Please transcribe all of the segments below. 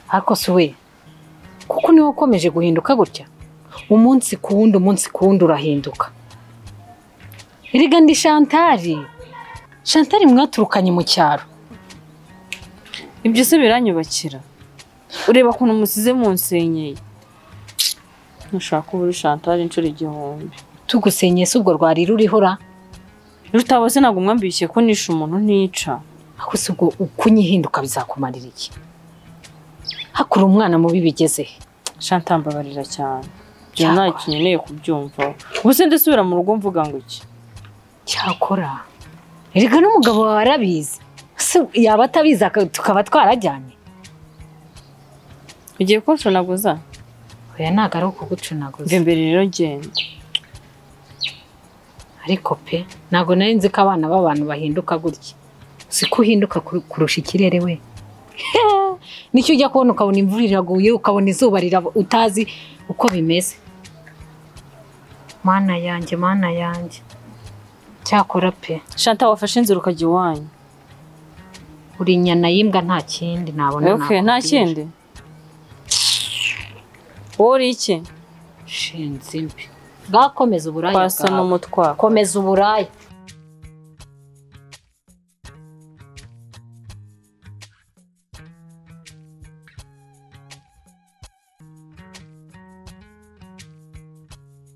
Ariko si we kuko niwe ukomeje guhinduka gutya umunsi ku wundi, umunsi ku wundi urahinduka. Erega ndi Shantari, Shantari mwaturukanye mu cyaro. Ibyo se biranyubakira? Ureba ukuntu musize munsenyeye. Ntushaka kuba uri Shantari inshuro 1000. Tugusenyeye se ubwo rwari ruriho ra? Rutabose ntabwo mwambishye ko nishe umuntu ntica. Ako se ubwo kunyihinduka bizakumarira iki? Hakura umwana mubi bigeze he? Shantari mbabarira cyane. Ibyo nta kinyeneye kubyumva. Ubu se ndasubira mu rugo mvuga ngo iki? Cyakora erega n'umugabo wawe arabizi. Se yaba atabizi tukaba twarajyanye. Ugiye kuncunaguza? Oya ntabwo ari ukugucunaguza. Mbere rero genda. Ariko pe ntabwo nari nzi ko abana b'abantu bahinduka gutya. Siko uhinduka kurusha ikirere we. Nicyo ujya kubona ukabona imvura iraguye, ukabona izuba rirava utazi uko bimeze. Mana yanjye, mana yanjye. Cyakora pe. Shanta wafashe inzira ukajya iwanyu. Uri inyana y'imbwa nta kindi nabona. Okay, nta kindi. Wowe uri iki? Shinzi mbi. Bwakomeza uburaya bwawe. Kwasa n'umutwa. Komeza uburaya.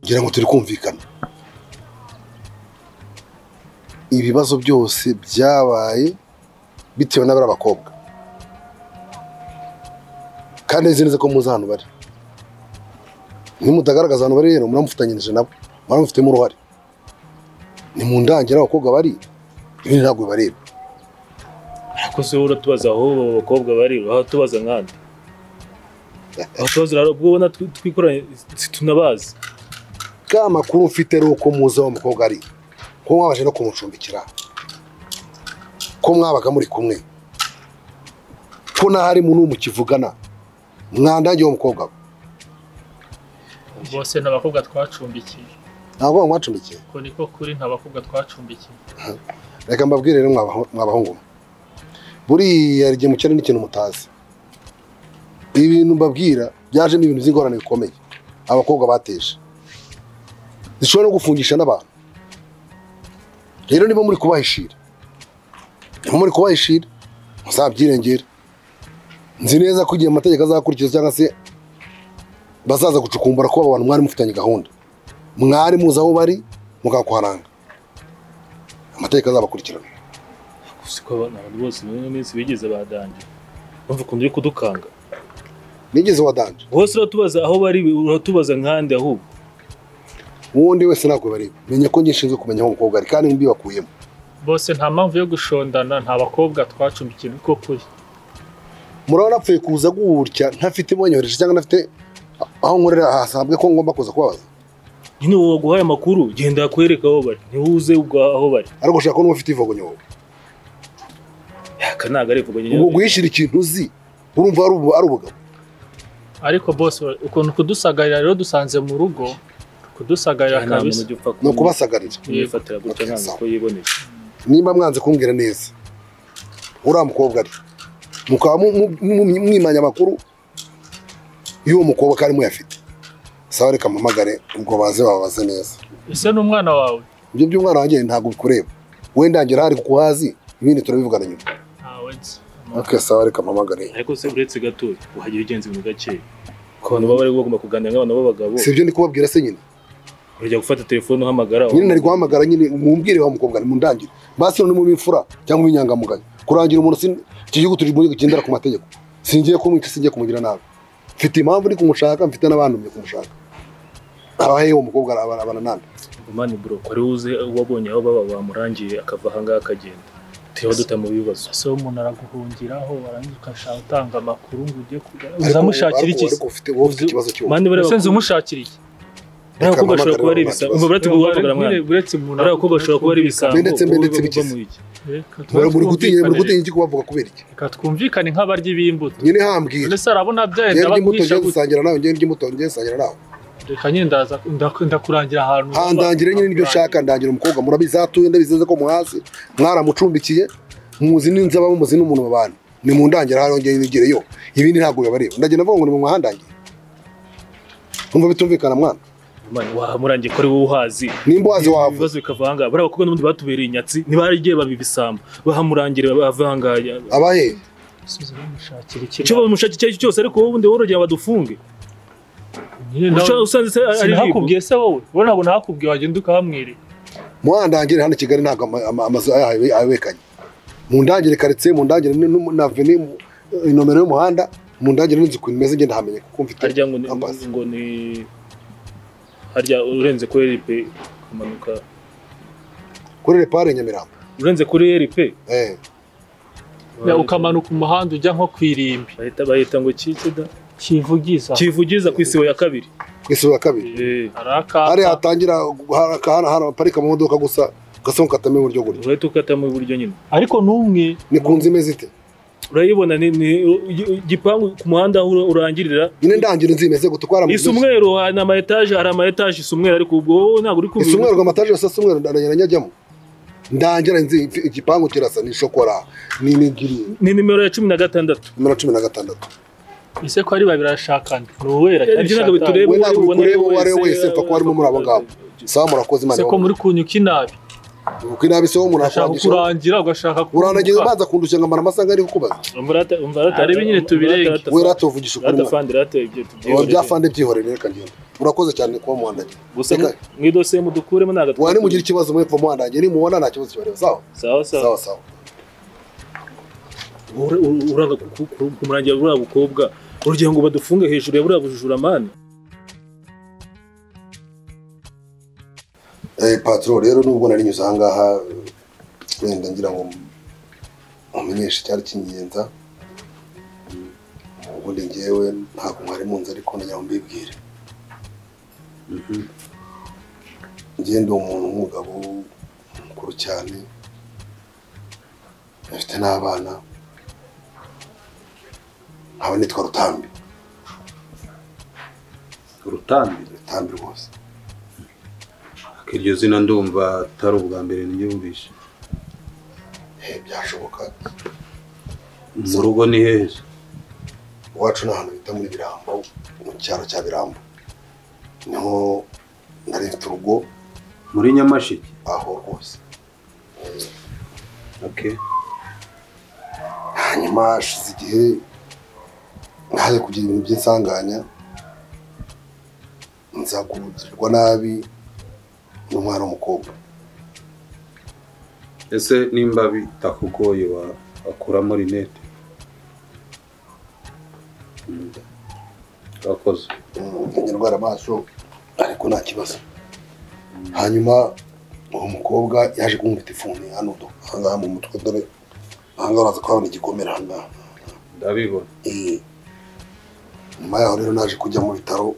Ngira ngo turi kumvikana. Ibibazo byose byabaye bitewe n'abari abakobwa. Kandi nzi neza ko muzi ahantu bari. Nimutagaragaza ahantu bari rero muramufitanyirije nabo, muramufitemo uruhare. Nimundangira abakobwa bari, ibindi ntabwo bibareba. Ariko se wowe uratubaza aho abo bakobwa bari, uratubaza nkande? Aho tubaza ubwo ubona twikoranye tunabazi. Ka makuru mfite ari uko muzi aho umukobwa ari, ko mwabashe no kumucumbikira, ko mwabaga muri kumwe, ko nahari muntu mukivugana, mwandangiye uwo mukobwa. Bose nta bakobwa twacumbikiye. Ntabwo mwacumbikiye? Ko niko kuri nta bakobwa twacumbikiye. Reka mbabwire rero mwabahungu. Buriya igihe mukene n'ikintu mutazi. Ibintu mbabwira byajemo ibintu by'ingorane bikomeye. Abakobwa bateje. Zishobora no gufungisha n'abantu. Rero niba muri kubahishira, niba muri kubahishira muzabyirengera. Nzi neza ko igihe amategeko azakurikizwa cyangwa se bazaza gucukumbura ko abantu mwari mufitanye gahunda, mwari muzi aho bari mukakuharanga, amategeko azabakurikirana. Siko abantu bose muri minsi bigeze badanje. Umva ukuntu uri kudukanga. Nigeze wadanje. Bose uratubaza aho bari, uratubaza nkande ahubwo. Uwundi wese ntabwo bareba. Menya ko ngishinzwe kumenya aho umukobwa ari kandi mbibakuyemo. Bose nta mpamvu yo gushondana, nta bakobwa twacumbikiye niko kuri. Murabona apfuye kuza gutya ntafite bonyohereje cyangwa ntafite aho nkorera hasabwe ko ngomba kuza kubabaza. Nyine uwo waguhaye amakuru genda akwereka aho bari, ntiwuze ubwo aho bari. Ariko ushaka ko n'ufite ivogonyo wowe. Yaka ntago ari ivogonyo. Ubwo guhishira ikintu uzi urumva ari ubugabo. Ariko boss ukuntu kudusagarira rero dusanze mu rugo kudusagarira kabisa. No kubasagarira. Yifatira gutya ntabwo ko yiboneye. Nimba mwanze kumbwira neza uriya mukobwa ari mukaba mwimanya amakuru y'uwo mukobwa kandi muyafite. Sawa reka mpamagare ubwo baze babaze neza. Ese n'umwana wawe? Ibyo by'umwana wanjye ntabwo bikureba. Wenda ngira hari kukuhazi ibindi turabivugana nyuma. Okay, sawa reka mpamagare. Ariko se uretse gato uhagira ugenza ibintu gake. Ko abantu baba bari bagomba kuganira nk'abantu b'abagabo. Si ibyo ndi kubabwira se nyine. Urajya gufata telefone uhamagara. Nyine nari guhamagara nyine mumbwire wa mukobwa ni mundangire. Basi none mu bimfura cyangwa inyangamugayo. Kurangira umuntu si iki gihugu turi muri kugendera ku mategeko. Singiye kumwica, singiye kumugira nabi. Mfite impamvu ndi kumushaka, mfite n'abantu kumushaka. Abahe uwo mukobwa abana nande. Mani bro, kwari uze wabonye aho baba bamurangiye akava hanga akagenda. Teho duta mu bibazo. Ese umuntu araguhungiraho warangiza ukashaka utanga amakuru ngo ujye uzamushakira iki? Ariko ufite wowe ufite ikibazo cyo. Mani bari senze umushakira iki? Ntabwo bashobora kuba ari ibisambo. Umva buretse guhamagara mwana. Buretse umuntu ariko bashobora kuba ari ibisambo. Ndetse biki? Muri gutinya iki kubavuga kubera iki? Reka twumvikane nk'abaryi b'imbuto. Nyine hambwira. Ndetse arabona byenda bakwisha gusangira nawe, ngiye ndya ngiye sangira nawe. Reka nyine ndaza ndakurangira ahantu. Handangira nyine nibyo nshaka, ndangira umukobwa murabizatuye ndabizeze ko muhazi mwaramucumbikiye muzi n'inzu abamo muzi n'umuntu babana. Ni mu ndangira hariho ngiye nigireyo. Ibindi ntabwo bibareba. Ndagenda mvuga ngo ni mu muhandangira. Umva bitumvikana mwana. Mwana wamurangiye kuri wowe uhazi. Nimba wazi wava. Ibibazo bikavanga. Bari abakobwa n'ubundi batubereye inyatsi, ntibarigiye babibisamba. Bahamurangire bavanga. Abahe? Subiza bamushakira iki? Icyo bamushakira icyo cyose ariko wowe ubundi worogera badufunge. Usanze ari nakubwiye se wowe? Wowe ntabwo nakubwiye wagenda ukahamwirika. Muhandangire hano Kigali ntabwo amazu ayabekanye. Mundangire quartier, mundangire na avenue inomero y'umuhanda, mundangire n'inzu ukuntu imeze ngenda hamenye kuko mfite. Harya ngo ni harya urenze kuri RP kumanuka kuri repare Nyamirambo. Urenze kuri RP? Ya ukamanuka umuhanda ujya nko kwirimbi. Bahita ngo kiki da? Kivugiza. Kivugiza ku isibo ya kabiri. Ku isibo ya kabiri. Haraka. Hari hatangira hana parika mu modoka gusa gasonka katame buryo gutyo. Urahita ukatamo iburyo nyine. Ariko numwe ni kunzi imeze ite? Urayibona ni igipangu ku muhanda aho urangirira. Nyine ndangira inzu imeze gutwara mu. Isumweru na ama etage hari ama etage isumweru ariko ubwo ntabwo uri kubibona. Isumweru ama etage yose isumweru ndagenda nyajyamo. Ndangira inzu igipangu kirasa ni shokora ni nigiri. Ni nimero ya 16. Nimero 16. Ese ko ari babirashakana. Ni uwera cyane. We ntabwo bitureba uwo ari we wese mfa ko arimo muri abo ngabo. Sawa murakoze Imana. Ese ko muri kunyuka inabi. Uko inabi se wo murakwandisha. Kurangira ugashaka urangiza ubanza kundushya ngamara amasanga ari kukubaza. Umva arebe nyine tubirenge. We ratovugisha ukuri. Rata fandi rata ibyo tubyihorere. Bya fandi byihorere reka ngende. Urakoze cyane kuba muhandagiye. Gusa mwidose mudukuremo nagatwa. Wari mugira ikibazo mwe kuva muhandagiye nimubona nta kibazo kibareba. Sawa? Sawa sawa. Sawa sawa. Uranga kumurangira buriya bukobwa urugira ngo badufunge hejuru ya buriya bujura mani. Patro rero nubwo nari nyuze aha ngaha wenda ngira ngo mumenyeshe cyari kingenza. Ubundi ngewe ntabwo mwari munzi ariko nagira ngo mbibwire. Ngiye ndi umuntu w'umugabo mukuru cyane, afite n'abana, nkaba nitwa Rutambi. Rutambi? Rutambi rwose. Iryo zina ndumva atari ubwa mbere niyumvishe. Byashoboka. Mu rugo ni hehe? Iwacu ni ahantu bita muri Birambo, mu cyaro cya Birambo. Niho nari mfite urugo. Muri Nyamasheke? Aho rwose. Okay. Hanyuma hashize igihe naje kugira ibintu by'insanganya, nza kugirirwa nabi n'umwana w'umukobwa. Ese nimba bitakugoye wakuramo rinete? Urakoze. Ndwara amaso ariko nta kibazo. Hanyuma uwo mukobwa yaje kunkubita ifuni hano ahangaha mu mutwe, dore ahangaha uraza kuhabona igikomere ahangaha. Ndabibona. Nyuma yaho rero naje kujya mu bitaro,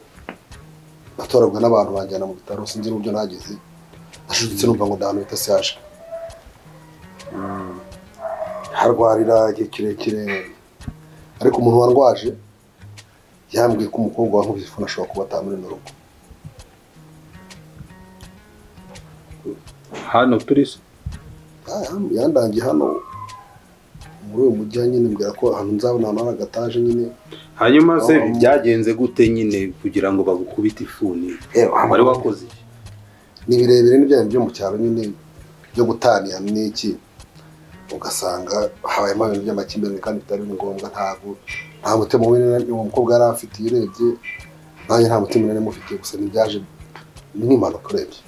natoragwa n'abantu banjyana mu bitaro, sinzi n'uburyo nageze. Nashutse numva ngo ndahantu bita CHK. Harwarira igihe kirekire, ariko umuntu warwaje yambwiye ko umukobwa wankubise ifuni ashobora kuba atari muri rugo. Hano turi se? Yandangiye hano muri uyu mujyi nyine, mbwira ko ahantu nzabona ahantu hari agataje nyine. Hanyuma se byagenze gute nyine kugira ngo bagukubite ifuni? Wari wakoze iki? Ni birebire n'ibyanyu byo mu cyaro nyine byo gutaniya n'iki, ugasanga habayemo ibintu by'amakimbirane kandi bitari ngombwa. Ntabwo nta mutima munini uwo mukobwa yari afite, urebye nanjye nta mutima nari mufitiye, gusa ntibyaje nk'impanuka urebye.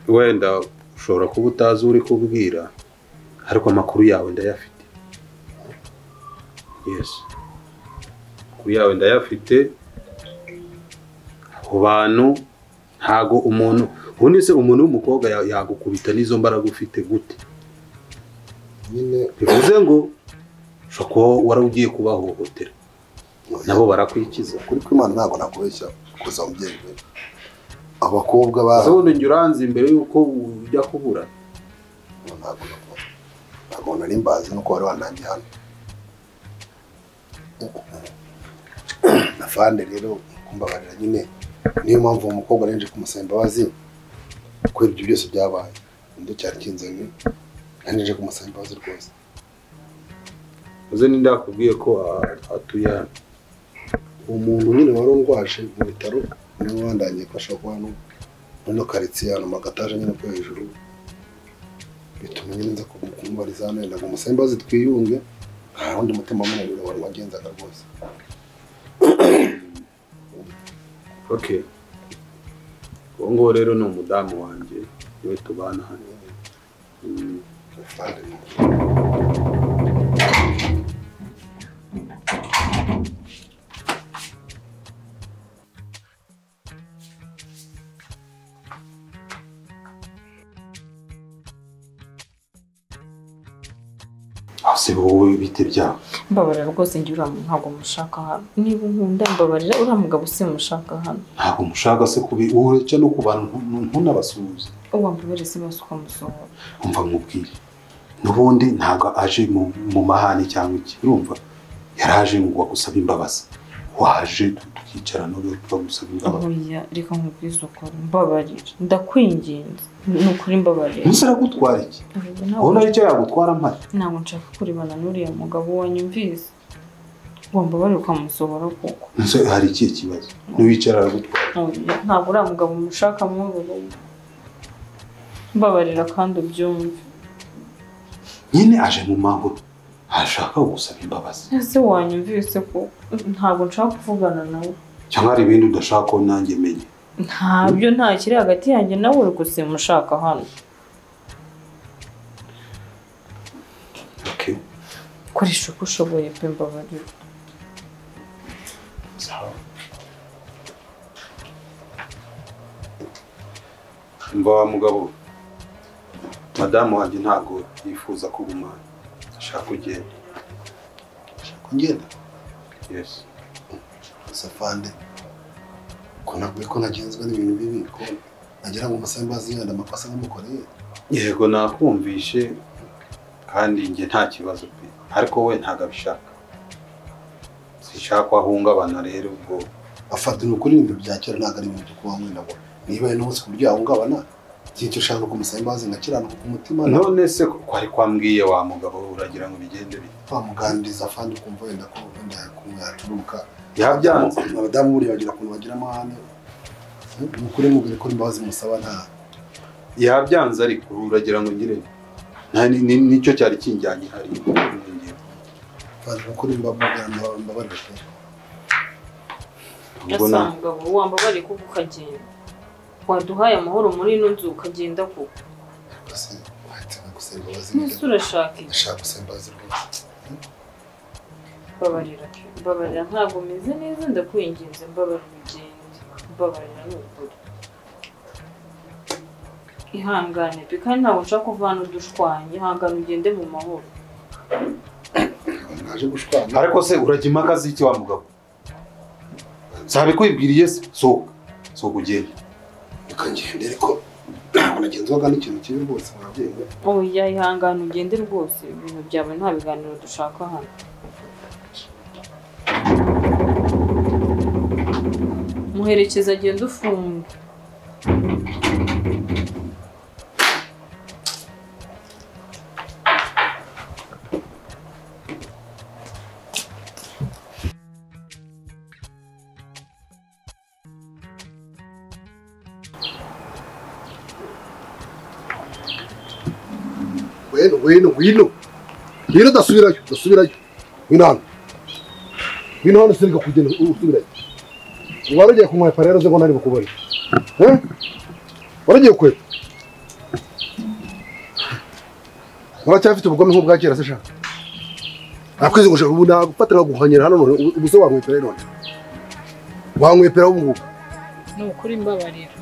Wenda ushobora kuba utazi uri kubwira, ariko amakuru yawe ndayafite. Yes, amakuru yawe ndayafite. Abo bantu ntago umuntu ubundi se umuntu w'umukobwa yagukubita n'izo mbaraga ufite gute? Nyine bivuze ngo ushobora kuba wari ugiye kubahohotera nabo barakwikiza. Kuri kw'Imana ntabwo nakubeshya kuza umubyeyi we. Abakobwa ba ubundi njye uranzi imbere yuko ujya kubura. Ntabwo nari mbazi nuko wari wandangiye hano. Afande rero kumbabarira nyine, niyo mpamvu uwo mukobwa narinje kumusaba imbabazi kubera ibyo byose byabaye. Nicyo cyari kinzanye. Nanije kumusaba imbabazi rwose. Uze ninde akubwiye ko atuye hano? Umuntu nyine wari undwaje mu bitaro niwe wandangiye ko ashobora kuba hano muri ino karitsiye hano mu gataje nyine ko hejuru, bituma nyine nza kumubariza hano yenda ngo musabe imbabazi twiyunge, nta wundi mutima munini wari wagenzaga rwose. Okay. Uwo nguwo rero ni umudamu wanjye niwe tubana hano. Ase wowe bite byawe? Mbabarira rwose njye uriya muntu ntabwo mushaka hano. Niba unkunda mbabarira, uriya mugabo simushaka hano. Ntabwo mushaka se kubi uretse no ku bantu ntunabasuhuze. Wambabarira se basi ukamusohora. Umva nkubwire. N'ubundi ntabwo aje mu mahane cyangwa iki, urumva? Yaraje ngo agusaba imbabazi. Waje tukicara no tukagusaba imbabazi. Oya, reka nkubwize ukuri, mbabarira. Ndakwinginze. Ni ukuri mbabarira. Ntuse aragutwara iki? Ubona icyo yagutwara mpari? Ntabwo nshaka kurebana n'uriya mugabo wanyumvise. Wambabarira ukamusohora koko. Ntuse hari ikihe kibazo? Niwicara aragutwara. Oya, ntabwo uriya mugabo mushaka mw'uru. Mbabarira kandi ubyumve. Nyine aje mu mahoro. Ashaka gusaba imbabazi. Ese wanyumvise ko ntabwo nshaka kuvugana nawe? Cyangwa hari ibindi udashaka ko nanjye menye? Ntabyo, nta kiri hagati yanjye nawe gusa mushaka hano. Okay. Koresha uko ushoboye pe mbabarira. Sawa. Mva wa mugabo, madamu wanjye ntabwo yifuza kugumana. Ashaka kugenda. Ashaka kugenda? Yes. Safande. Ko nabwiye ko nagenzwe n'ibintu bibi ko nagira ngo musabe imbabazi yenda amakosa namukoreye. Yego nakumvishe kandi njye nta kibazo pe. Ariko we ntabwo abishaka. Sinshaka ko ahungabana rero ubwo afata ukuri ibintu bya kera ntabwo ari ibintu byo kuba hamwe nabo. Niba ari n'umunsi ku buryo yahungabana icyo ushaka ko musaba imbabazi ngakiranuka ku mutima. None se ko ari kwambwiye wa mugabo uragira ngo bigende bite? Wamuganiriza afande ukumva wenda ko wenda yacuruka. Yabyanze. Abadamu buriya bagira ukuntu bagira amahane. Ukuri mubwire ko imbabazi musaba nta. Yabyanze ariko uragira ngo ngire nta nicyo cyari kinjyanye hari. Afande ukuri mbabarira pe. Ubona mugabo wambabariye kuko ukagenda. Waduhaye amahoro muri ino nzu ukagenda koko. Basi wahita gusaba imbabazi. Ese urashaka iki? Ndashaka gusaba imbabazi rwose. Mbabarira, mbabarira ntabwo meze neza ndakwinginze mbabarira ugende. Mbabarira ni ukuri. Ihangane pe kandi ntabwo nshaka kuva hano dushwanye, ihangane ugende mu mahoro. Naje gushwana. Ariko se urajya impaka z'iki wa mugabo? Sabikwibwiriye se sohoka. Sohoka ugende. Reka ngende ariko ntabwo nagenzwaga n'ikintu kibi rwose mwabyeyi. Oya ihangane ugende rwose ibintu byawe nta biganiro dushaka hano. Muherekeza agenda ufunga. Wino, wino, wino. Wino dasubirayo, dasubirayo. Wino hano. Wino hano sirika kugenda usubirayo. Waragiye kunkwepa rero ze ngo nari bukubone. Eh? Waragiye kwepa. Uracyafite ubugome nk'ubwa kera se sha? Akwezi ngo ubu nagufatira guhanyira hano none ubu se wankwepera none. Wankwepera ubu ngubu. Ni ukuri mbabarira.